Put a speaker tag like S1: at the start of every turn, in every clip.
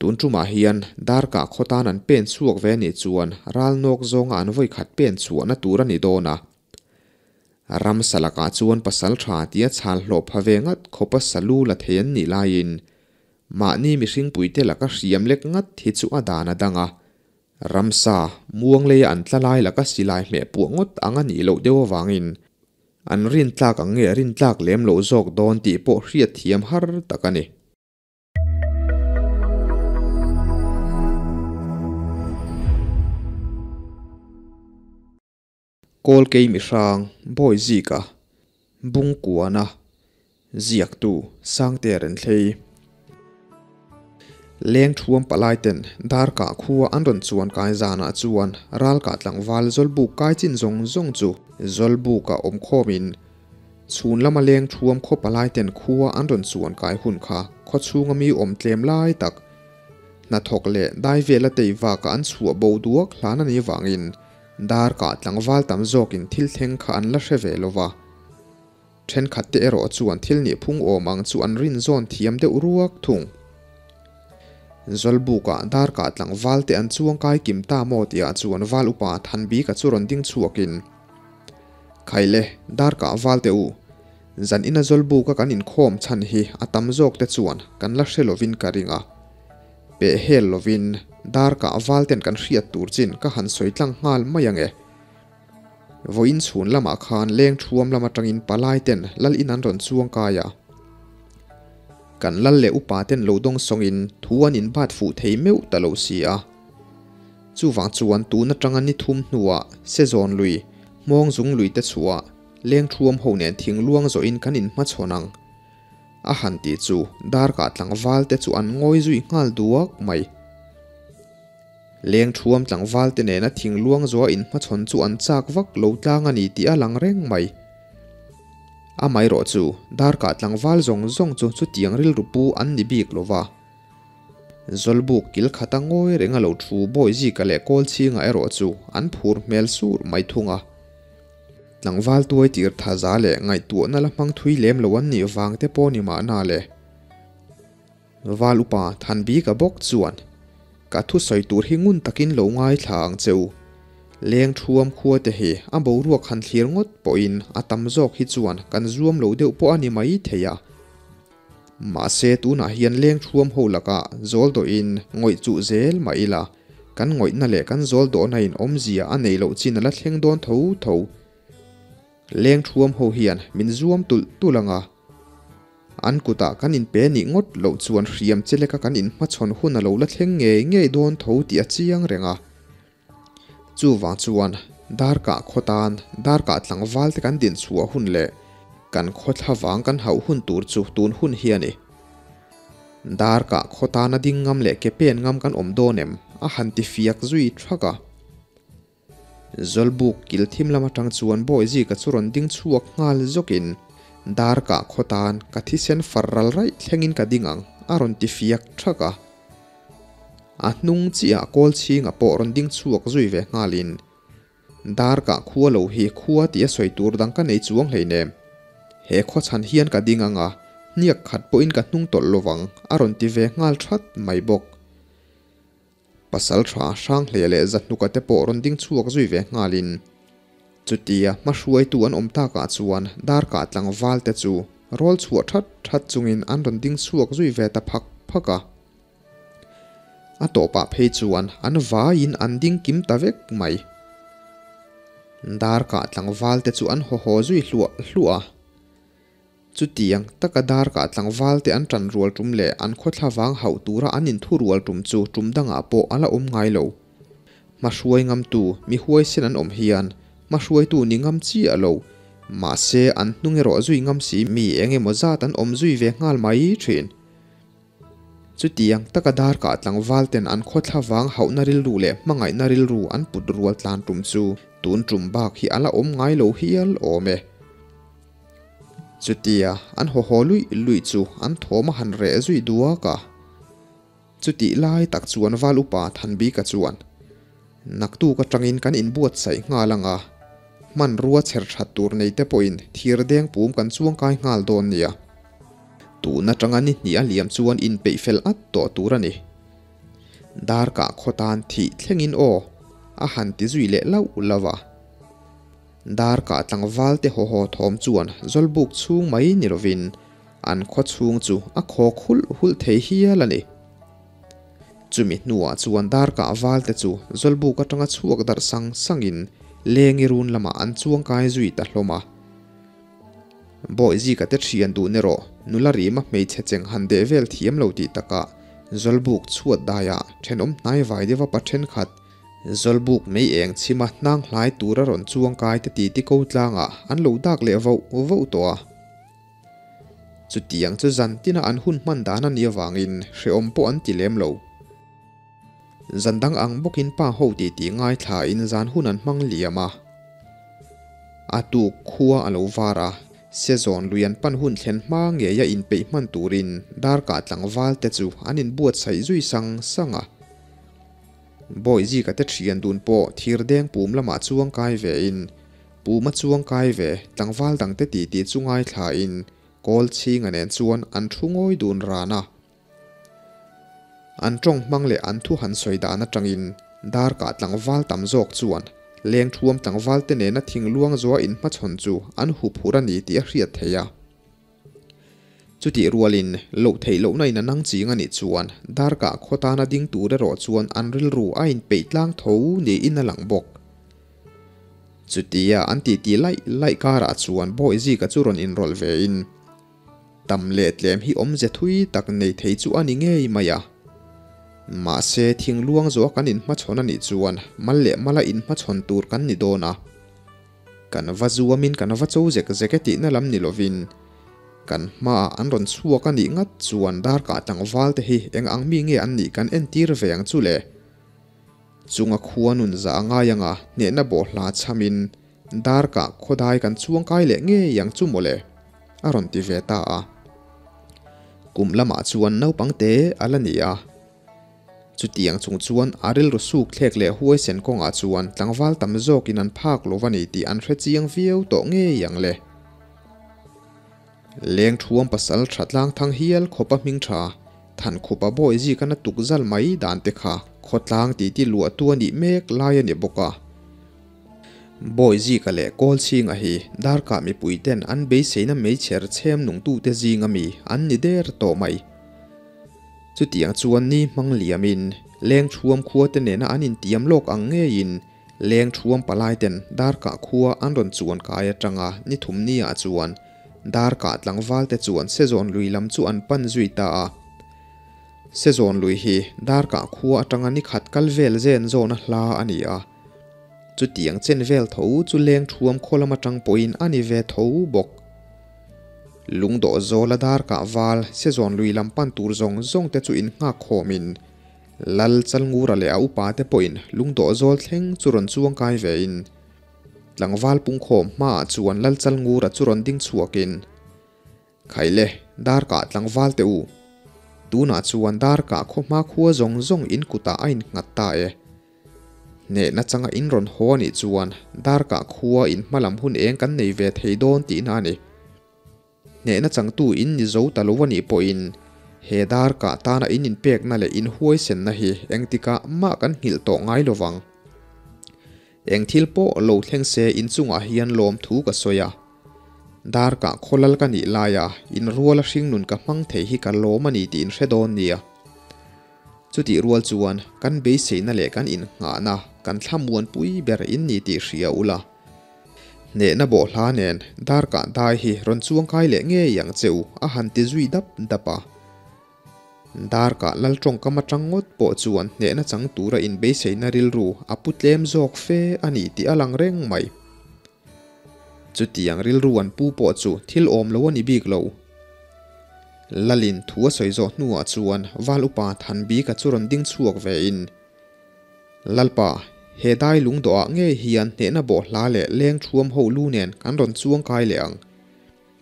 S1: Tun tumah hian Darkah khaw tan an pen chhuak ve nih chuan ral nawk zawnga an vawi khat pen chhuahna tur a ni dawn a. Ramsa lakah chuan pasal tha tia chhal hlawh pha ve ngat khawpa salu la thei an nih laiin mahni mihring puite laka hriam lek ngat hi chu a dan a dang a. Ramsa, muang leia an tla lai laka silai hmeh puah ngawt ang a nih loh deuh avangin an rintlak ang nge rintlak lem loh zawk dawn tih pawh hriat thiam har tak a ni. Kawlkei mihrang, Bawi Zika, Bungkuana, Ziaktu, Sangte Renthlei. Leng thuam palai ten Darkah khua an rawn chuan kai zanah chuan ralkah tlangval Zawlbuk kai chin zawng zawng chu Zawlbukah awm khawmin chhun lama leng thuam khaw palai ten khua an rawn chuan kai hun kha khaw chhunga mi awm tlem lai tak hnathawk leh dai vela tei vaka an chhuah bo duak hlan a nih vangin Darkah tlangval tam zawkin thil thleng kha an la hre ve lo va. Thenkhat te erawh chuan thil nih phung awm ang chu an rin zawn thiam deuh ruak thung. Zawlbukah darkah tlangval te an chuang kai kim ta maw tihah chuan val upa Thanbika chu rawn ding chhuakin, Khaile, darkah val te u, zan ina Zawlbuka kan inkhawm chhan hi a tam zawk te chuan kan la hre lovin ka ring a. Peh hel lovin darkah val ten kan hriat tur chin ka han sawi tlang nghal mai ang e. Vawiin chhun lamah khan leng thuam lam atangin palai ten lal in an rawn chuang kai a. Kan lal leh upa ten lo dawng sawngin thu an inbat fuh thei meuh ta lo si a. Chuvang chuan tun atanga ni thum hnuah Sezawn lui, Hmawng zung lui te chhuah leng thuam ho nen thing luang zawhin kan inhmachhawn ang. A han tih chu darkah tlangval te chu an ngawi zui nghal duak mai. Leng thuam tlangval te nena thing luang zuah inhmachhawn chu an chak vak lo tlang a ni tih a lang reng mai. Amaherawh chu darkah tlangval zawng zawng chu chutiang rilru pu an ni bik lo va. Zawlbuk kil khata ngawi reng a lo thu Bawizika leh Kawlchhinga erawh chu an phur hmel sur mai thung a. Tlangval tuai tir thaza leh ngaihtuahna la hmang thui lem lo an nih vang te pawh ni mahna le. Val upa Thanbika bawk chuan, Ka thusawi tur hi ngun takin lo ngaithla ang che u. Leng thuam khua te hi a boruak han thlir ngawt pawhin a tam zawk hi chuan kan zuam lo deuh pawh a ni mai thei a. Mahse tunah hian leng thuam ho lakah zawl dawhin ngawih chuh zel mah ila, kan ngawihna leh kan zawl dawhna in awmzia a neih loh chin a la thleng dawn tho tho. Leng thuam ho hian min zuam tulh tulh ang a, an kutah kan inpe nih ngawt loh chuan hriam che leka kan inhmachhawn hun a lo la thleng ngei ngei dawn tho tih a chiang reng a. Chuvang chuan darkah khaw tan darkah tlangval te kan din chhuah hun leh kan khaw thlavang kan hauh hun tur chu tun hun hi a ni. Darkah khaw tana ding ngam leh ke pen ngam kan awm dawn em? a han ti fiak zui thak a. Zawlbuk kil thim lam atang chuan Bawizika chu rawn ding chhuak nghal zawkin darkah khaw tan ka thisen far ral raih thlengin ka ding ang a rawn ti fiak thak a. A hnung chiah kawl chhinga pawh rawn ding chhuak zui ve nghalin darkah khua lo hi khua tih a sawi tur dang ka nei chuang hleinem. He khaw chhan hian ka ding ang a, hniak khat pawhin ka hnung tawlh lovang a rawn ti ve nghal that mai bawk. Pasal tha Hranghlei leh Zahnuka te pawh rawn ding chhuak zui ve nghalin chutia hmahruaitu an awm takah chuan darkah tlangval te chu rawl chhuah that that chungin an rawn ding chhuak zui ve ta phak phak a. A tawpah phei chuan an vaiin an ding kim ta vek mai. Darkah tlangval te chu an haw haw zui hluah hluah a. Chutiang taka darkah tlangval te an tan rual tum leh an khawthla vang hauh tura an inthu rual tum chu tum dangah pawh a la awm ngai lo. Hmahruai ngamtu mi huaisen an awm hian hmahruaitu ni ngam chiah lo. Mahse an hnung erawh zui ngam si mi eng emaw zat an awm zui ve nghal mai thin. Chutiang taka darkah tlangval ten an khawthla vang hauhna rilru leh hmangaihna rilru an put rual tlan tum chu tun tum bak hi a la awm ngai lo hial awm e. Chutia an haw haw luih luih chu an thawm a han reh zui duak a. Chutih lai tak chuan Val Upa Thanbika chuan, Naktuk atangin kan inbuatsaih nghal ang a, hmanrua chher that tur nei te pawhin thir deng pum kan chuangkai nghal dawn nia. Tun atanga ni hnih a liam chuan inpeih fel at tawh tur a ni. Darkah khaw tan thih thlengin aw a han ti zui leh lauh lauh a. Darkah tlangval te haw haw thawm chuan Zawlbuk chhung mai ni lovin an khaw chhung chu a khawk hulh hulh thei hial a ni. Chumi hnuah chuan darkah valte chu Zawlbuk atanga chhuak darh sang sangin lengi run lamah an chuang kai zui ta hlawm a. Bawihzika te thian duh ni rawh, nula rima hmeichhe cheng han deh vel thiam lo tih takah Zawlbuk chhuat daiah thenawm hnai vai deuha pa thenkhat Zawlbuk mei eng chhima hnang hlai tura rawn chuang kai te titi ko tlangah an lo dak leh voh voh tawh a. Chutiang chu zan tina an hun hman dan a nih avangin hrehawm pawh an ti lem lo. Zan dang ang bawkin pa ho titi ngaithlain zan hun an hmang liam a. A tuk khua a lo var a, sezawn lui an pan hun thlen hma ngeia inpeih hman turin darkah tlangval te chu an inbuatsaih zui sang sang a. Bawihzika te thian dun pawh thirdeng pum lamah chuang kai vein Puma chuang kai ve, tlangval dangte titi chu ngaithlain kawl chhinga nen chuan an thu ngawi dun ran a. An tawng hmang leh an thu han sawi dan atangin darkah tlangval tam zawk chuan lengthuam tlangvalte nena thingluang zuah inhmachhawn chu an huphurh a ni tih a hriat theih a. Chutih rualin loh theih lohna in a nang ching a nih chuan darkah khaw tana ding tur erawh chuan an rilru a inpeih tlang tho niin a lang bawk. Chutia an titi laih laih karah chuan Bawihzika chu rawn inrawlh vein tam leh tlem hi awmze thui tak nei thei chu a ni ngei mai a. Mahse thingluang zawh kan inhmachhawn a nih chuan mal leh mala inhmachhawn tur kan ni dawn a. Kan va zuamin kan va cho zek zek e tihna lam ni lovin kan hmaah an rawn chhuak a nih ngat chuan darkah tlangval te hi eng ang mi nge an nih kan entir ve ang chu le. Chunga khua nun zah a ngai anga hnehna bawhhla chhamin darkah khawdai kan chuangkai leh ngei ang chu mawle a rawn ti ve ta a. Kum lamah chuan naupang te a la ni a. Chutiang chung chuan a rilru suk thlek leh huaisen kawngah chuan tlangval tam zawkin an phak lo va ni tih an hre chiang viau tawh ngei ang le. Leng thuam pasal tha tlang thang hial khawpa hming tha, than khupa bawi zik a na tuk zal mai dan te kha khawtlang titi luahtu a nih mek lai a ni bawk a. Bawi zika leh Kawlchhinga hi darkah mipui ten an beiseina meichher chhem nungtute zinga mi an ni der tawh mai. Chutiang chuan ni hmang liamin leng thuam khua te nena an intiam lawk ang ngeiin leng thuam palai ten darkah khua an rawn chuan kai atanga ni thum niah chuan darkah tlangval te chuan sezawn lui lam chu an pan zui ta a. Sezawn lui hi darkah khua atanga ni khat kal vel zen zawna hla a ni a. Chutiang chen vel tho chu leng thuam khaw lam atang pawhin a ni ve tho bawk. Lungdawh zawla darkah val sezawn lui lam pan tur zawng zawng te chu innghak khawmin Lal Chalngura leh a upa te pawhin lungdawh zawl thleng chu rawn chuang kai vein tlangval pungkhawm hmaah chuan Lal Chalngura chu rawn ding chhuakin Khaile darkah tlangval te u tunah chuan darkah khawhma khua zawng zawng in kutah a innghat ta e. Hnehna changa in rawn haw a nih chuan darkah khua in hmalam hun eng kan nei ve thei dawn tihna a ni. Hnehna changtu in ni zo ta lo a nih pawhin he darkah tana in inpekna leh in huaisenna hi engtikah mah kan nghilh tawh ngai lo vang. Eng thil pawh lo thleng se inchungah hian lawmthu ka sawi a. Darkah khawlal ka nih laia inruala hringnun ka hmang thei hi ka lawm a ni tih in hre dawn nia. Chutih rual chuan kan beiseina leh kan innghahna kan thlamuanpui ber in ni tih hria ula. Hnehna bawhhla nen darkah dai hi rawn chuangkai leh ngei ang che u a han ti zui dap dap a. Darkah lal tawngkam atang ngawt pawh chuan hnehna chang tura inbeiseina rilru a pu tlem zawk fe a ni tih a lang reng mai. Chutiang rilru an pu pawh chu thil awm lo a ni bik lo. Lalin thu a sawi zawh hnuah chuan Val Upa Thanbika chu rawn ding chhuak vein, Lalpa, he dai lungdawhah ngei hian hnehna bawhhla leh leng thuam ho lu nen kan rawn chuang kai leh ang.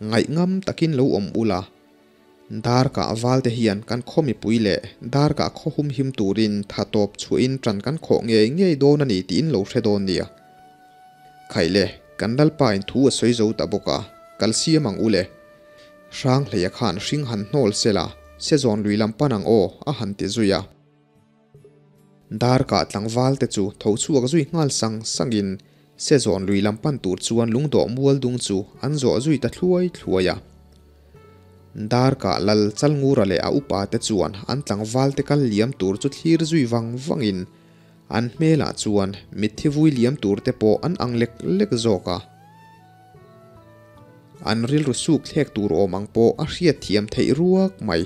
S1: Ngaihngam takin lo awm ula. Darkah valte hian kan khaw mipui leh darkah khaw humhim turin tha tawp chhuahin ṭan kan khawh ngei ngei dawn a ni tiin lo hre dawn nia. Khaile, kan Lalpain thu a sawi zo ta bawk a, kal siam ang u le. Hranghleia khan hring han hnawl se la, se zawn lui lam pan ang aw, a han ti zui a. Darkah tlangval te chu tho chhuak zui nghal sang sangin Sezawn lui lam pan tur chuan lungdawh mual dung chu an zawh zui ta thluai thluai a. Darkah lal Chalngura leh a upa te chuan an tlangval te kal liam tur chu thlir zui vang vangin an hmelah chuan mitthi vui liam tur te pawh an ang lek lek zawk a. An rilru suk thlek tur awm ang pawh a hriatthiam theih ruak mai.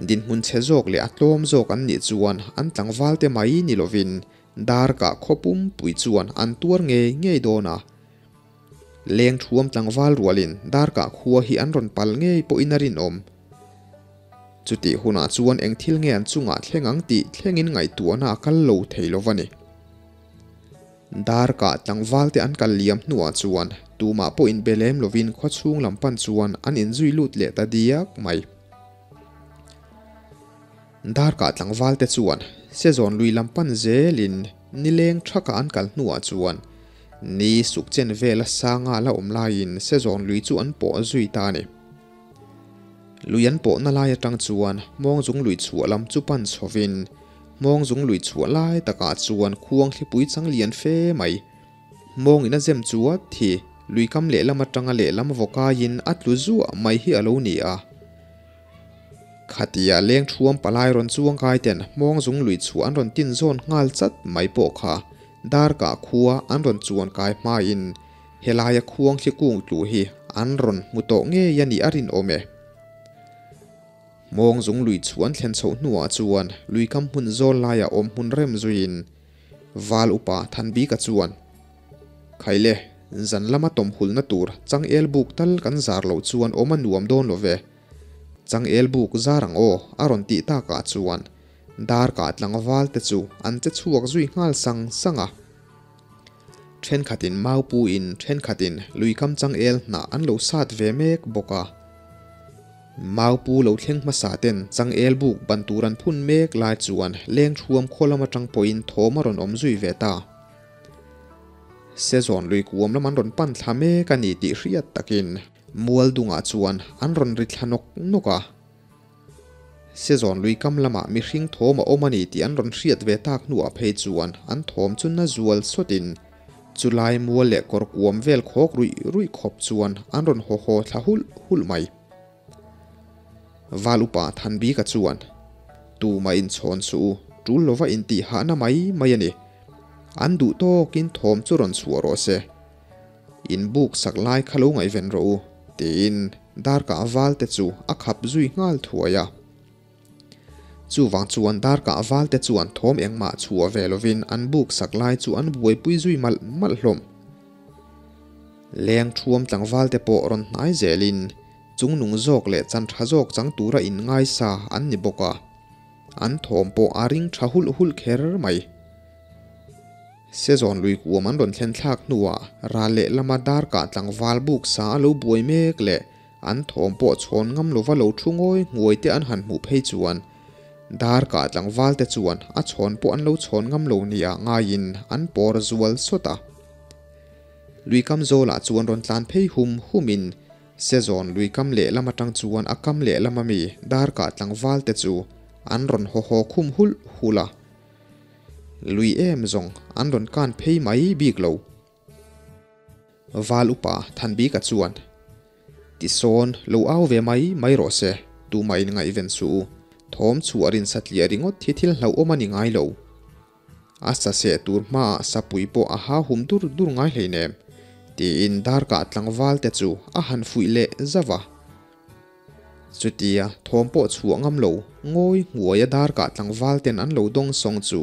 S1: Dinhmun chhe zawk leh a tlawm zawk an nih chuan an tlangval te mai ni lovin darkah khaw pumpui chuan an tuar ngei ngei dawn a. Leng thuam tlangval rualin darkah khua hi an rawn pal ngei pawhin a rinawm. Chutih hunah chuan eng thil nge an chungah thleng ang tih thlengin ngaihtuahna a kal lo thei lo va ni. Darkah tlangval te an kal liam hnuah chuan tumah pawh inbe lem lovin khawchhung lam pan chuan an inzui lut leh ta diak mai. Darkah tlangval te chuan Sezawn lui lam pan zelin nileng thaka an kal hnuah chuan ni suk chen vela sanga la awm laiin Sezawn lui chu an pawh zui ta a ni. Lui an pawhna lai atang chuan Hmawngzung lui chhuah lam chu pan chhovin Hmawngzung lui chhuah lai takah chuan khuang thlipui chang lian fe mai. Hmawngin a zem chu a thi, lui kam lehlam atanga lehlam vawkaiin a tlu zuah mai hi a lo ni a. Khatia leng thuam palai rawn chuang kai ten Hmawngzung lui chhuah an rawn tin zawn nghal chat mai pawh kha darkah khua an rawn chuan kai hmain helaia khuang thli kung tlu hi an rawn hmu tawh ngei a nih a rinawm e. Hmawngzung lui chu an thlen chhoh hnuah chuan lui kam hmun zawl laiah awm hmun rem zuiin Val upa Thanbika chuan, Khaile, zan lama tawmhulna tur changel buk tal kan zar loh chuan awm a nuam dawn lo ve. Changel buk zar ang aw a rawn tih takah chuan darkah tlangval te chu an che chhuak zui nghal sang sang a. Thenkhatin maupuin thenkhatin luikam changel hnah an lo sat ve mek bawk a. Maupu lo thleng hmasa ten changel buk ban tur an phun mek lai chuan leng thuam khaw lam atang pawhin thawm a rawn awm zui ve ta. Sezawn lui kuam lam an rawn pan thla mek a ni tih hriat takin mual dungah chuan an rawn ri thla nawk nawk a. Sezawn lui kam lamah mihring thawm a awm a ni tih an rawn hriat ve tak hnuah phei chuan an thawm chu na zual sawtin chulai mual leh kawr kuam vel khawk ruih ruih khawp chuan an rawn haw haw thla hulh hulh mai. Val upa Thanbika chuan, Tumah inchhawn suh u, tul lova intih hahna mai mai a ni. An duh tawkin thawm chu rawn chhuah rawh se. In buk sak lai kha lo ngaihven rawh u, tiin darkah valte chu a khap zui nghal thuai a. Chuvang chuan darkah valte chuan thawm engmah chhuah ve lovin an buk sak lai chu an buaipui zui malh malh hlawm. Leng thuam tlangvalte pawh rawn hnai zelin chungnung zawk leh chan tha zawk chang tura inngaisa an ni bawk a, an thawm pawh a ring tha hulh hulh kher mai. Sezawn lui kuam an rawn thlen thlak hnuah ral leh lama darkah tlangval buk sa a lo buai mek leh an thawm pawh chhawn ngam lova lo thu ngawi nguai te an han hmuh phei chuan darkah tlangval te chuan a chhawn pawh an lo chhawn ngam lo nia ngaiin an pawr zual sawt a. Luikam zawlah chuan rawn tlan phei hum humin Sezawn luikam lehlam atang chuan a kam lehlam ami darkah tlangval te chu an rawn haw haw khum hulh hulh a. Lui em zawng an rawn kan phei mai bik lo. Val upa Thanbika chuan, Tisawn lo au ve mai mai rawh se, tumah in ngaihven suh u. Thawm chhuah rin satliah ringawt hi thil hlauhawm a ni ngai lo. A sa seh tur hmaah sapui pawh a ha hum dur dur ngai hleinem, tiin darkah tlangval te chu a han fuih leh zauh a. Chutia thawm pawh chhuah ngam lo, ngawi hnuaia darkah tlangval ten an lo dawng sawng chu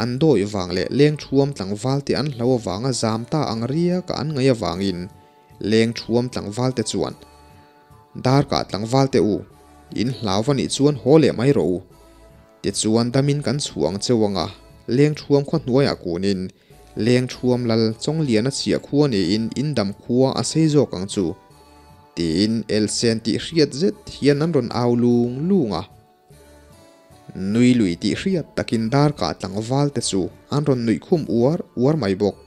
S1: an dawih vang leh leng thuam tlangval te an hlo avanga zam ta ang riaka an ngaih avangin leng thuam tlangval te chuan darkah tlangval te u, in hlau va nih chuan haw leh mai rawh u. Tichuan damin kan chhuah ang cheu anga leng thuam khaw hnuaiah kunin leng thuam lal Chawngliana chhiah khua niin in dam khua a sei zawk ang chu tiin elsen tih hriat zet hian an rawn au lung lung a. Nui lui tih hriat takin darkah tlangval te chu an rawn nuih khum uar uar mai bawk.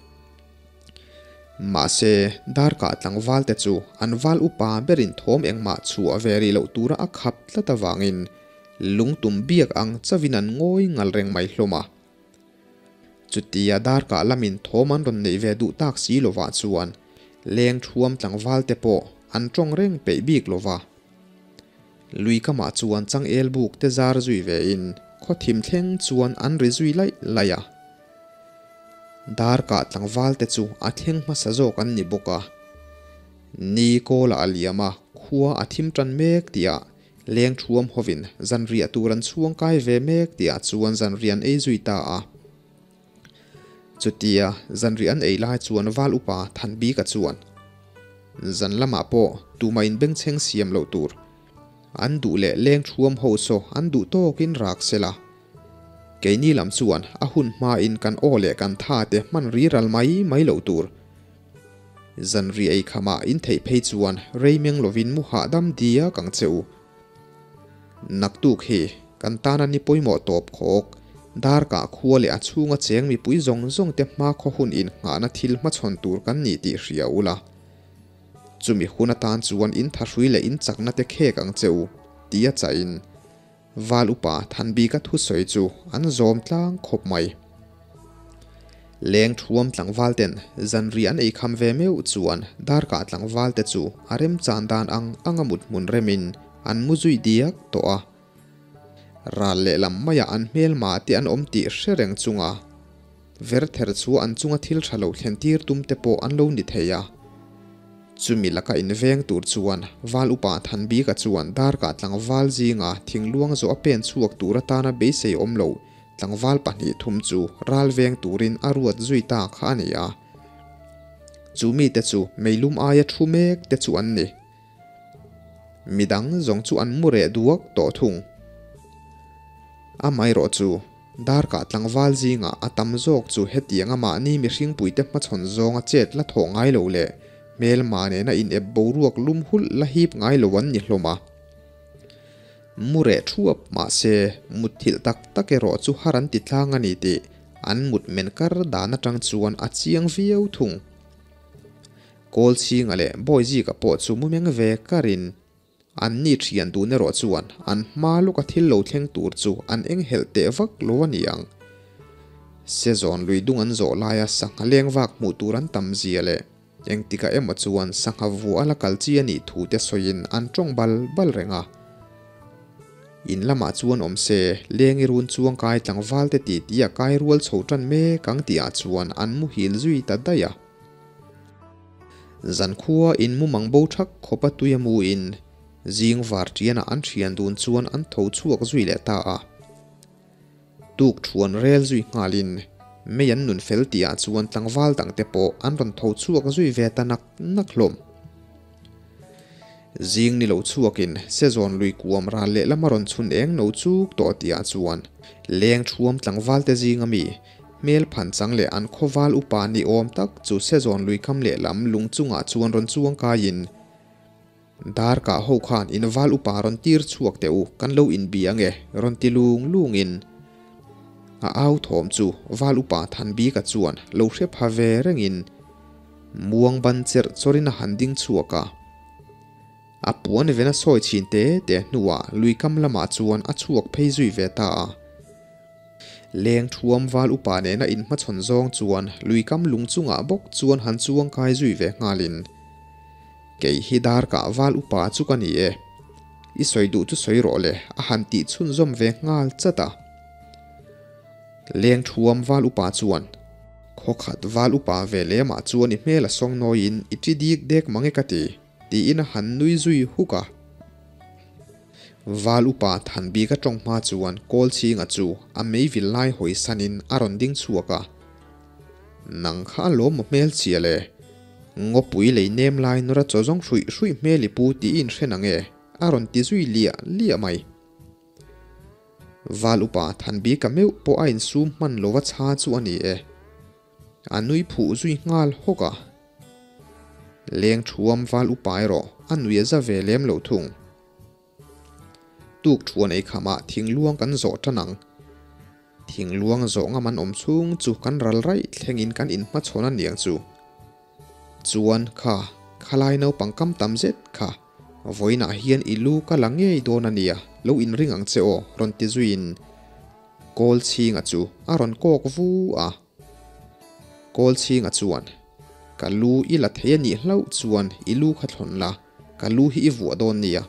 S1: Mahse, darkah tlangval te chu an val upa berin thawm engmah chhuah ve rih loh tura a khap tlat avangin. Lungtum biak ang chauhin an ngawi ngal reng mai hlawm a. Chutia darkah lamin thawm an rawn neih ve duh tak si lovah chuan leng thuam tlangval te pawh an tawng reng peih bik lova. Lui kamah chuan changel buk te zar zui ve in khaw thim thleng chuan an ri zui laih laih a. Darkah tlangval te chu a thleng hmasa zawk an ni bawk a. Ni kawlah a liam a, khua a thim tan mek tihah Leng thuam hovin zanriah tur an chhuang kai ve mek tihah chuan zanriah an ei zui ta a. Chutia zanriah an ei lai chuan Val upa Thanbika chuan, Zan lamah pawh tumah inbengchheng siam loh tur. An duh leh leng thuam ho saw an duh tawkin rak se la. Keini lam chuan a hun hmain kan aw leh kan tha te hman ri ral mai mai loh tur. Zanri ei khamah in theih phei chuan rei meng lovin mu hahdam diak ang che u. Naktuk hi kan tana ni pawimawh tawp khawk, darkah khua leh a chhunga cheng mipui zawng zawng te hmakhaw hun inngahna thil hmachhawn tur kan ni tih hria ula. Chumi hun atan chuan in thahrui leh in chakna te khek ang che u, tia chahin Val upa Thanbika thusawi chu an zawm tlang khawp mai. Leng thuam tlangval ten zanri an ei kham ve meuh chuan darkah tlangval te chu a remchan dan ang anga mut hmun remin an mu zui diak tawh a. Ral lehlam maiah an hmelma te an awm tih hre reng chunga Verther chu an chunga thil tha lo thlen tir tum te pawh an lo ni thei a. Chumi laka inveng tur chuan Val upa Thanbika chuan darkah tlangval zinga thingluang zawh a pen chhuak tur atana beisei awm lo tlangval pahnih thum chu ral veng turin a ruat zui ta kha a ni a. Chu mite chu meilum aia thu mek te chu an ni. Midang zawng chu an mu reh duak tawh thung. Amaherawh chu Darkah tlangval zingah a tam zawk chu hetianga mahni mihringpuite hmachhawn zawnga chet la thawh ngai lo leh hmelma nena inep boruak lum hulh la hip ngai lo an ni hlawm a. Mu reh thuap mahse mutthilh tak tak erawh chu har an ti tlang a ni tih an mut men kar dan atang chuan a chiang viau thung. Kawlchhinga leh Bawizika pawh chu mu meng ve karin An ni thian dun erawh chuan an hma lawka thil lo thleng tur chu an enghelh teh vak lo a ni ang. Sezawn lui dung an zawh laia sangha leng vak hmuh tur an tam zia leh engtikah emaw chuan sangha vua la kal chi a nih thu te sawiin an tawng bal bal reng a. In lamah chuan awm se, leng i run chuang kai tlangval te ti tia kai rual chho tan mek ang tihah chuan an muhil zui ta daih a. Zankhua in mumang bo thak khawp a tui a mu in zing var tianah an thian dun chuan an tho chhuak zui leh ta a. Tuk thuan rel zui nghalin mei an nun fel tihah chuan tlangval dangte pawh an rawn tho chhuak zui ve ta nak nak hlawm. Zing ni lo chhuakin Sezawn lui kuam ral lehlam a rawn chhun eng no chuk tawh tihah chuan leng thuam tlangvalte zing ami Hmel phan chang leh an khawval upa ni awm tak chu Sezawn luikam lehlam lung chungah chuan rawn chuang kaiin, Darkah ho khan in val upa rawn tir chhuak teh u, kan lo inbi ang e, rawn ti lung lungin a au thawm chu val upa Thanbika chuan lo hre pha ve rengin muang ban cherh chawrin a han ding chhuak a. A puan vena sawi chhin te te hnuah luikam lamah chuan a chhuak phei zui ve ta a. Leng thuam val upa nena inhmachhawn zawng chuan luikam lung chungah bawk chuan han chuang kai zui ve nghalin, Kei hi darkah val upa chu ka ni e. I sawi duh chu sawi rawh le, a han tih chhunzawm ve nghal chat a. Leng thuam val upa chuan, Khawkhat val upa ve lemah chuan i hmel a sawng nawiin i ṭi dik dek mang e ka ti, tiin a han nui zui huk a. Val upa Thanbika tawng hma chuan Kawlchhinga chu a meivil lai hawi sanin a rawn ding chhuak a. Nang kha a lawm maw hmel chhia le? Ngawpui lei nem lai nawra chaw zawng hruih hruih hmel i pu tih i inhre nang e? a rawn ti zui liah liah mai. Val upa Thanbika meuh pawh a insum hman lova chha chu a ni e. A nui phuh zui nghal hawk a. Leng thuam val upa erawh a nui a za ve lem lo thung. Tuk thuan ei khamah thingluang kan zawh tan ang. Thingluang zawh ngam an awm chhung chu kan ral raih thlengin kan inhmachhawn a niang chu. Chuan kha, khalai naupang kam tam zet kha. Vawiinah hian i lu ka la ngei dawn a nia, lo inring ang che aw, rawn ti zuiin Kawlchhinga chu a rawn kawk vu a. Kawlchhinga chuan, Ka lu i la thei a nih hlauh chuan i lu kha thlawn la, ka lu hi i vuah dawn nia.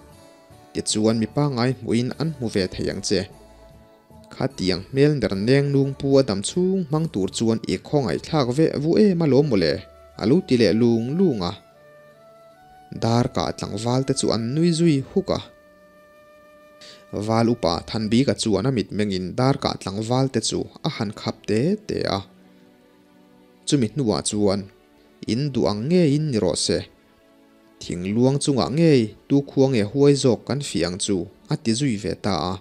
S1: Tichuan mi pangngai hmuhin an hmu ve thei ang che. Khatiang hmel ner neng nung pu a dam chhung hmang tur chuan i khawngaihthlak veh vu em alawm mawle, a lo ti leh lung lung a. Dar kah tlangval te chu an nui zui huk a. Val upa Thanbika chuan a mitmengin dar kah tlangval te chu a han khap te te a. Chumi hnuah chuan, In duh ang ngeiin ni rawh se. Thing luang chungah ngei tu khua nge huai zawk kan fih ang chu a ti zui ve ta a.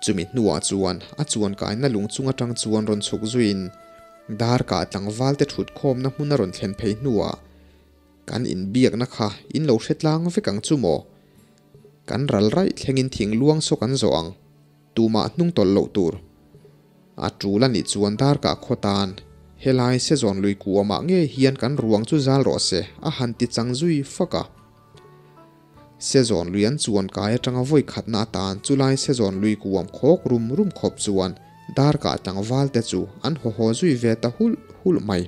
S1: Chumi hnuah chuan a chuan kaina lung chung atang chuan rawn chhuk zuiin dar kah tlangval te thut khawmna hmun a rawn thlen phei hnuah kan inbiakna kha in lo hre tlang vek ang chu maw? Kan ral raih thlengin thing luang saw kan zawh ang. Tumah hnung tawlh loh tur. A tul a nih chuan dar kah khaw tan helai sezawn lui kuamah ngei hian kan ruang chu zal rawh se a han ti chang zui fak a. Sezawn lui an chuan kai atanga vawi khatna atan chulai sezawn lui kuam khawk rum rum khawp chuan dar kah tlangval te chu an haw haw zui ve ta hulh hulh mai.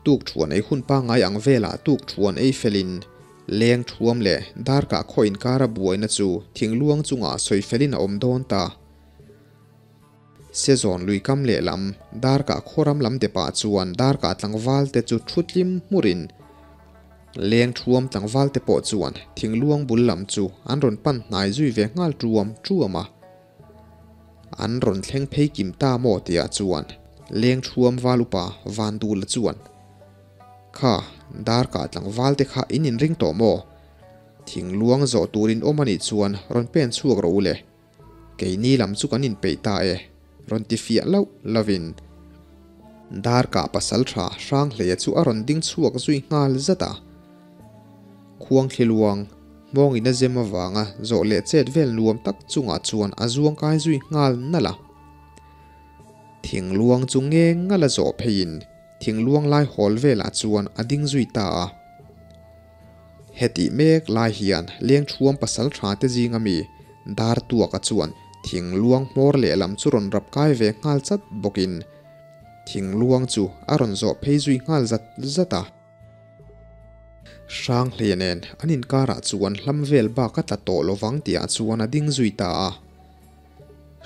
S1: Tuk thuan ei hun pangngai ang velah tuk thuan ei felin leng thuam leh dar kah khaw inkara buaina chu thingluang chungah sawi felin a awm dawn ta. Sezawn lui kam lehlam dar kah khaw ram lam depah chuan dar kah tlangval te chu thu tlim hmurin leng thuam tlangval te pawh chuan thingluang bul lam chu an rawn pan hnai zui ve nghal tuam tuam a. An rawn thleng phei kim ta maw tihah chuan leng thuam val upa Vandula chuan, Kha, dar kah tlangval te kha in inring tawh maw? Thingluang zawh turin awm anih chuan rawn pen chhuak rawh u le. Keini lam chu kan inpeih ta e, rawn ti fiah loh lovin dar kah pasal tha Hranghleia chu a rawn ding chhuak zui nghal zat a. Khuangthliluang, hmawngin a zem avanga zawh leh chet vel nuam tak chungah chuan a zuang kai zui nghal nalh a. Thingluang chu ngeng ngal a zawh pheiin thingluang lai hawl velah chuan a ding zui ta a. Hetih mek lai hian lengthuam pasal tha te zinga mi Dartuaka chuan thingluang hmawr lehlam chu rawn rap kai ve nghal chat bawkin thingluang chu a rawn zawh phei zui nghal zat zat a. Hranghleia nen an inkarah chuan hlam vel bak a tla tawh lovang tihah chuan a ding zui ta a.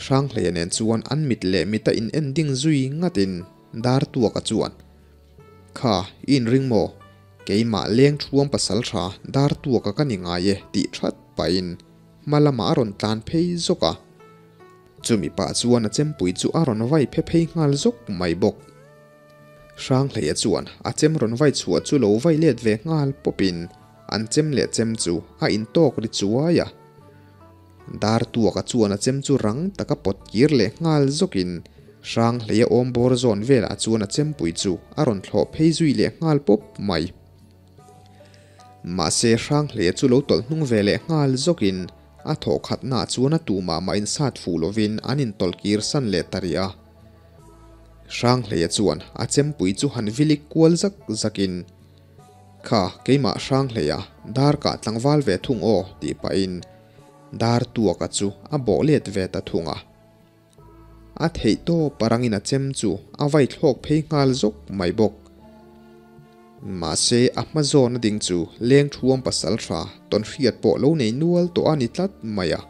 S1: Hranghleia nen chuan an mit leh mit a in en ding zui ngatin Dartuaka chuan, Kha, i inring maw? Keimah leng thuam pasal tha Dartuaka ka ni ngai e tih that pahin hma lamah a rawn tlan phei zawk a. Chumi pah chuan a chempui chu a rawn vai phe phei nghal zawk mai bawk. Hranghleia chuan a chem rawn vai chhuah chu lo vai let ve nghal pawpin an chem leh chem chu a intawk ri chuai a. Dartuaka chuan a chem chu rang taka pawt kir leh nghal zawkin Hranghleia awm bawr zawn velah chuan a chempui chu a rawn thlawh phei zui leh nghal pawp mai. Mahse Hranghleia chu lo tawlh hnung ve leh nghal zawkin a thawh khatnaah chuan a tumah mah insat fuh lovin an intawlh kir san leh ta rih a. Hranghleia chuan a chempui chu han vilik kual zak zakin, Kha, keimah Hranghleia, dar kah tlangval ve thung aw, tih pahin dar tuaka chu a bawh let ve ta thung a. A theih tawp arangin a chem chu a vai thlawk phei nghal zawk mai bawk. Mahse, a hma zawn a ding chu leng thuam pasal tha tawnhriat pawh lo nei nual tawh a ni tlat mai a.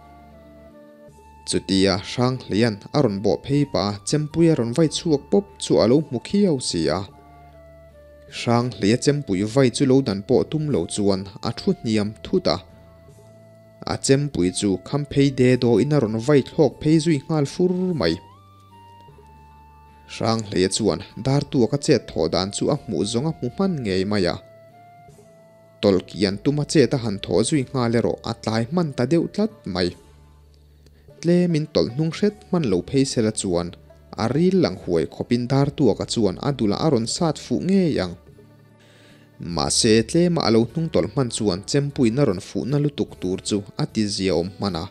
S1: Chutia Hranghleia'n a rawn bawh phei pah a chempui a rawn vai chhuak pawp chu a lo hmu khiau si a. Hranghleia chempui vai chu lo dan pawh tum lo chuan a thu hniam thut a. A chempui chu kham phei de dawhin a rawn vai thlawk phei zui nghal fur mai. Hranghleia chuan Dartuaka chet thawh dan chu a hmuh zawng a hmu hman ngei mai a. Tawlhkian tuma chet a han thawh zui nghal erawh a tlai hman ta deuh tlat mai. Tlemin tawlh hnung hret hman lo phei sela chuan a ril lang huai khawpin Dartuaka chuan a dulah a rawn sat fuh ngei ang. Mahse tlema a lo hnung tawlh hman chuan chempuiin a rawn fuhna lutuk tur chu a ti zia awm hman a.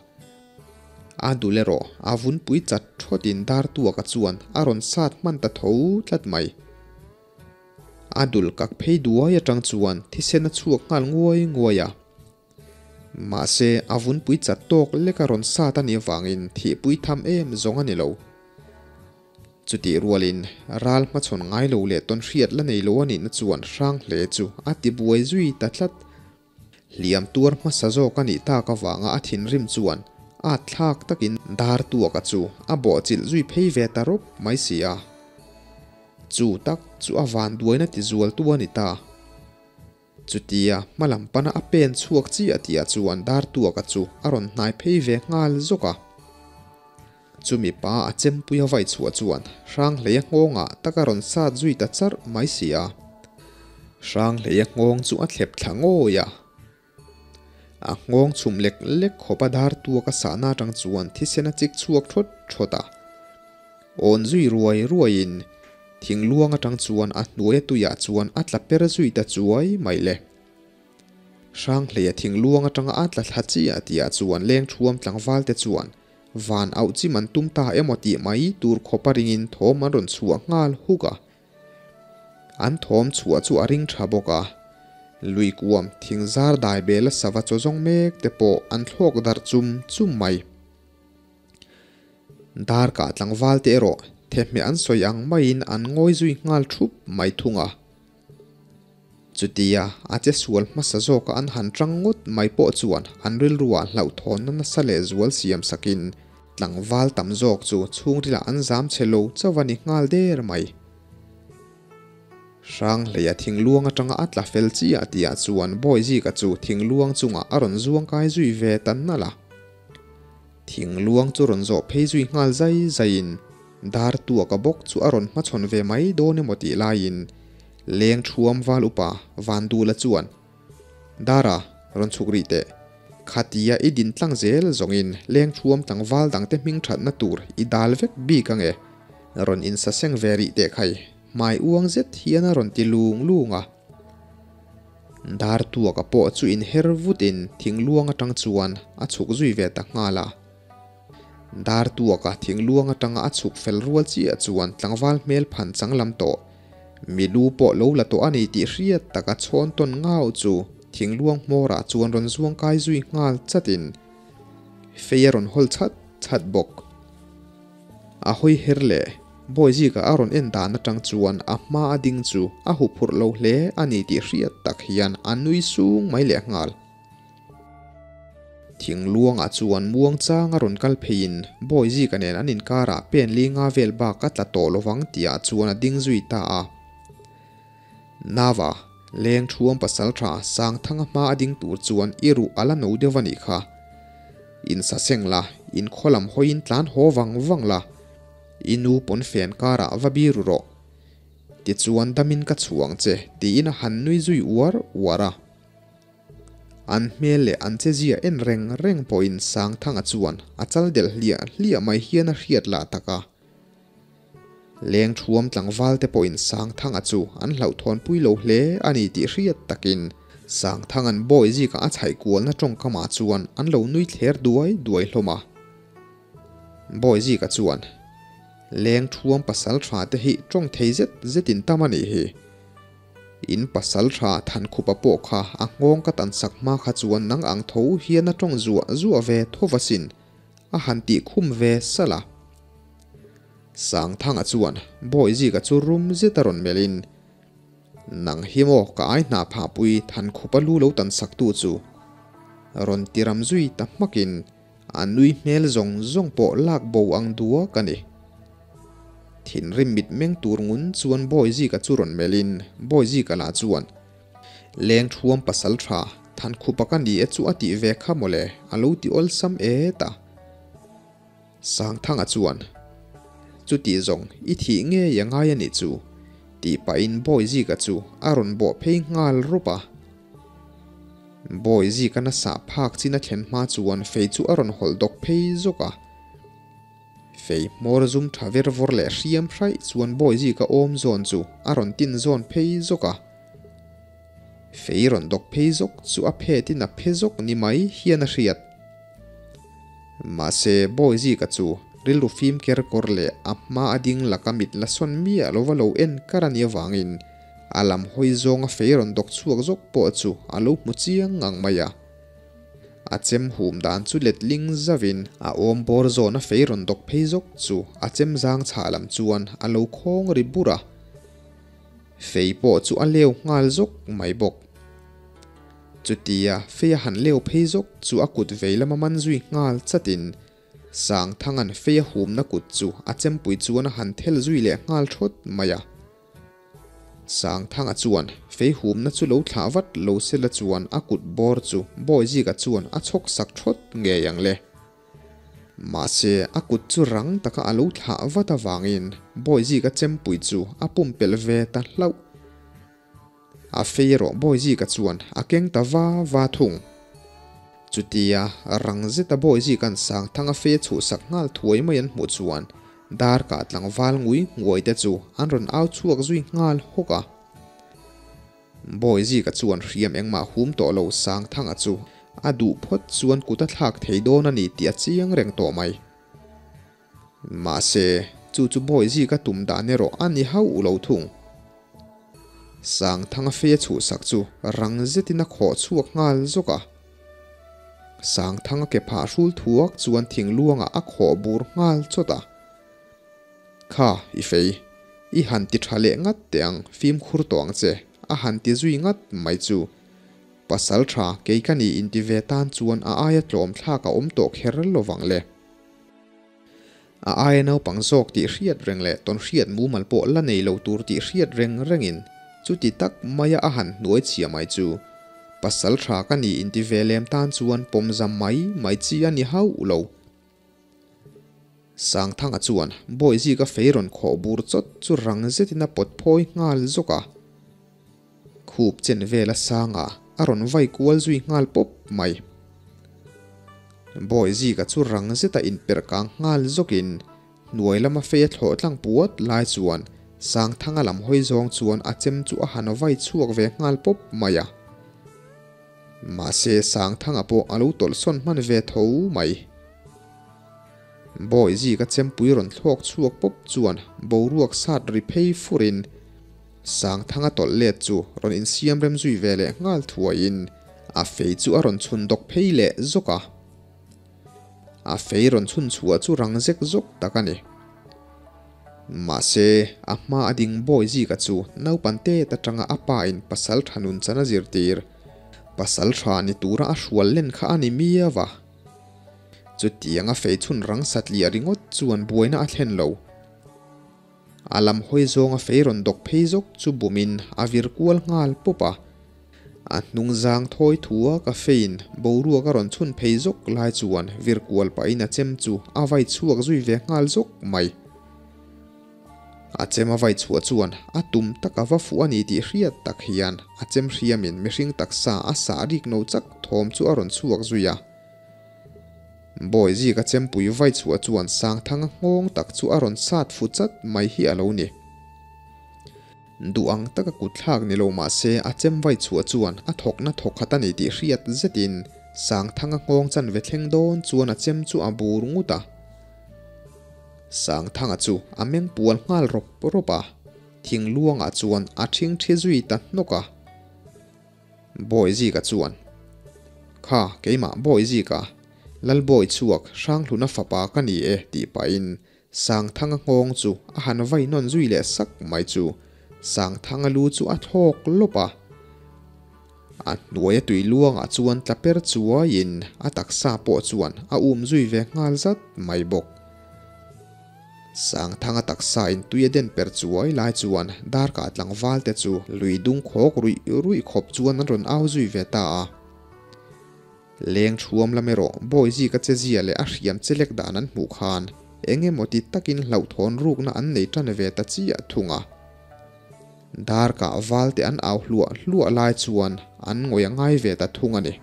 S1: A dul erawh a vunpui chat thawtin Dartuaka chuan a rawn sat hman ta tho tlat mai. A dul kak phei duai atang chuan thisen a chhuak nghal nguai nguai a. Mahse, a vunpui chat tawk lek a rawn sat a nih avangin thihpui tham em zawng a ni lo. Chutih rualin, ral hmachhawn ngai lo leh tawn hriat la nei lo a nihna chuan hrang hle chu a ti buai zui ta tlat. Hliam tuar hmasa zawk a nih tak avanga a thinrim chuan at thlak takin dar tuaka chu a bawhchilh zui phei ve ta rawp mai si a. Chu tak chu a vanduaina tizualtu a ni ta. Chutia hma lam pana a pen chhuak chiah tihah chuan dar tuaka chu a rawn hnai phei ve nghal zawk a. Chumi pa a chempui a vai chhuah chuan Hranghleia nghawngah tak a rawn sat zui ta charh mai si a. Hranghleia nghawng chu a thlep thla ngawi a. A nghawng chhum lek lek khawp a dar tuak a sahna atang chuan thisen a chik chhuak thawt thawt a. Awn zui ruai ruaiin thingluang atang chuan a hnuaia tuiah chuan a tla per zui ta chuai mai le. Hranghleia thingluang atanga a tla thla chiah tihah chuan leng thuam tlangval te chuan van auh chim an tum ta emaw tih mai tur khawp a ringin thawm an rawn chhuah nghal huk a. An thawm chhuah chu a ring tha bawk a, lui kuam thing zar dai bel a sava chaw zawng mek te pawh an thlawk darh chum chum mai. Dar kah tlangval te erawh thehmeh an sawi ang maiin an ngawi zui nghal thup mai thung a. Chutia a che sual hmasa zawka an han tang ngawt mai pawh chuan an rilruah hlauhthawnna nasa leh zual siam sakin tlangval tam zawk chu chhungrilah an zam chhe lo chauh a ni nghal der mai. Hranghleia thingluang atanga a tla fel chiah tihah chuan Bawizika chu thingluang chungah a rawn zuang kai zui ve ta nalh a. Thingluang chu rawn zawh phei zui nghal zai zaiin dar tuaka bawk chu a rawn hmachhawn ve mai dawn emaw tih laiin leng thuam val upa Vandula chuan, Dara, rawn chhuk rih teh. Khatia i din tlang zel zawngin leng thuam tlangval dangte hming thatna tur i dal vek bik ange. Rawn insaseng ve rih teh khai, hmai uang zet hian a rawn ti lung lung a. Dar tuaka pawh chu inher vutin thingluang atang chuan a chhuk zui ve ta nghal a. Dar tuaka thingluang atanga a chhuk fel rual chiah chuan tlangval hmel phan chang lam tawh, mi lu pawh lo la tawh a ni tih hriat taka chhawn tawn ngau chu thingluang hmawrah chuan rawn zuang kai zui nghal chatin fei a rawn hawl chat chat bawk. A hawi her leh Bawizika a rawn en dan atang chuan a hma a ding chu a huphurh lo hle a ni tih hriat tak hian a nui sung mai leh nghal. Thingluangah chuan muang chang a rawn kal pheiin Bawizika nen an inkarah pen li nga vel bak a tla tawh lovang tihah chuan a ding zui ta a. Nava, leng thuam pasal tha Sangthanga hma a ding tur chuan i ruh a la no deuh a nih kha. In sa seng la, in khaw lam hawiin tlan haw vang vang la, i nu pawn fen karah va biru rawh. Tichuan damin ka chhuang che tiin a han nui zui uar uar a. An hmel leh an che zia en reng reng pawhin Sangthanga chuan a chal delh hliah hliah mai hian a hriat lah tak a. Leng thuam tlangval te pawhin Sangthanga chu an hlauhthawnpui lo hle a ni tih hriat takin Sangthanga'n bawi zika a chhaih kualna tawngkamah chuan an lo nui thler duai duai hlawm a. Bawi zika chuan, Leng thuam pasal tha te hi tawng thei zet zetin tam a nih hi. In pasal tha Thankhupa pawh kha a nghawng ka tan sak hma kha chuan nang ang tho hian a tawng zuah zuah ve tho va sin. A han tih khum ve salh a. Sangthanga chuan Bawizika chu rum zet a rawn melhin, Nang hi maw ka ai hna phahpui Thankhupa lu lo tan saktu chu? Rawn ti ram zui ta hmakin a nui hmel zawng zawng pawh lak bo ang duak a ni. Thinrim mitmeng tur ngun chuan Bawizika chu rawn melhin Bawizika lah chuan, Leng thuam pasal tha, Thankhupa ka ni e chu a tih ve kha mawle, a lo ti awlsam et a. Sangthanga chuan, Chutih zawng i thih ngei a ngai a nih chu, tih pahin Bawizika chu a rawn bawh phei nghal rawp a. Bawizika nasa phak chin a thlen hma chuan fei chu a rawn hawlh dawk phei zawk a. Fei hmawr zum tha ver vawr leh hriam hraih chuan Bawizika awm zawn chu a rawn tin zawn phei zawk a. Fei rawn dawk phei zawk chu a phetin a phe zawk ni mai hian a hriat. Mahse, Bawizika chu rilru fim ker kawr leh a hma a ding laka mit la sawn miah lova lo en kar a nih avangin A lam hawi zawnga fei rawn dawk chhuak zawk pawh chu a lo hmu chiang ngang mai a. A chem hum dan chu letling zauhin a awm bawr zawna fei rawn dawk phei zawk chu a chem zang chhah lam chuan a lo khawng ri bur a. Fei pawh chu a leu nghal zawk mai bawk. Chutia fei a han leu phei zawk chu a kut vei lama man zui nghal chatin Sangthanga'n fei a humna kut chu a chempui chuan a han thel zui leh nghal thawt mai a. Sangthanga chuan fei humna chu lo thlah vat lo sela chuan a kut bawr chu Bawizika chuan a chhawk sak thawt ngei ang le. Mahse, a kut chu rang taka a lo thlah vat avangin Bawizika chempui chu a pumpelh ve ta hlauh. A fei erawh Bawizika chuan a keng ta va va thung. Chutia rang zeta Bawizika'n Sangthanga fei a chhuhsak nghal thuai mai an hmuh chuan darkah tlangval ngui nguai te chu an rawn au chhuak zui nghal hawk a. Bawizika chuan hriam engmah hum tawh lo Sangthanga chu a duh phawt chuan kut a thlak thei dawn a ni tih a chiang reng tawh mai. Mahse, chu chu Bawizika tum dan erawh a ni hauh lo thung. Sangthanga fei a chhuhsak chu rang zetin a khawh chhuak nghal zawk a. Sangthanga ke phah hrul thuak chuan thingluangah a khawh bur nghal chawt a. Kha, i fei. I han ti tha leh ngat teh ang, fimkhur tawh ang che, a han ti zui ngat mai chu. Pasal tha kei ka ni inti ve tan chuan a aia tlawm thlak a awm tawh kher lovang le. A aia naupang zawk tih hriat reng leh tawn hriat mumal pawh la nei lo tur tih hriat reng rengin chuti tak maia a han hnuai chhia mai chu pasal tha ka ni inti ve lem tan chuan pawmzam mai mai chi a ni hauh lo. Sangthanga chuan Bawizika fei rawn khawh bur chawt chu rang zetin a pawt phawi nghal zawk a. Khup chen vel a sang a, a rawn vai kual zui nghal pawp mai. Bawizika chu rang zeta inperh kang nghal zawkin hnuai lama fei a thlawh tlang puat lai chuan Sangthanga lam hawi zawng chuan a chem chu a han vai chhuak ve nghal pawp mai a. Mahse Sangthanga pawh a lo tawlhsawn hman ve tho mai. Bawizika chempui rawn thlawk chhuak pawp chuan boruak sat ri phei furin Sangthanga tawlh let chu rawn insiam rem zui ve leh nghal thuaiin a fei chu a rawn chhun dawk phei leh zawk a. A fei rawn chhun chhuah chu rang zek zawk tak a ni. Mahse, a hma a ding Bawizika chu naupan tet atanga a pa in pasal tha nun chan a zirtir. Pasal tha ni tura a hrual len kha a ni miau a. Chutianga fei chhun rang satliah ringawt chuan buaina a thlen lo. A lam hawi zawnga fei rawn dawk phei zawk chu bumin a vir kual nghal pawp a. A hnung zang thawi thua ka feiin boruak a rawn chhun phei zawk lai chuan vir kual pahin a chem chu a vai chhuak zui ve nghal zawk mai. A chem a vai chhuah chuan a tum tak a va fuh a ni tih hriat tak hian a chem hriamin mihring taksa a sah rik no chak thawm chu a rawn chhuak zui a. Bawizika chempui vai chhuah chuan Sangthanga nghawng tak chu a rawn sat fu chat mai hi a lo ni. Duh ang taka kut thlak ni lo mah se a chem vai chhuah chuan a thawkna thawk khat a ni tih hriat zetin Sangthanga nghawng chanve thleng dawn chuan a chem chu a bur ngut a. Sangthanga chu a meng pual nghal rawp rawp a, thingluangah chuan a ṭhingṭhi zui ta hnawk a. Bawizika chuan, Kha, keimah Bawizika, Lalbawi chhuak Hranghluna fapa ka ni e tih pahin Sangthanga nghawng chu a han vai nawn zui leh sak mai chu Sangthanga lu chu a thlawk lawp a. A hnuaia tui luangah chuan tla per chuaiin a taksa pawh chuan a um zui ve nghal zat mai bawk. Sangthanga taksa in tui a den per chuai lai chuan darkah tlangval te chu lui dung khawk ruih ruih khawp chuan an rawn au zui ve ta a. Leng thuam lam erawh Bawizika che zia leh a hriam che lek dan an hmuh khan eng emaw ti takin hlauhthawn rukna an nei tan ve ta chiah thung a. Darkah val te an au hluah hluah lai chuan an ngawi a ngai ve ta thung a ni.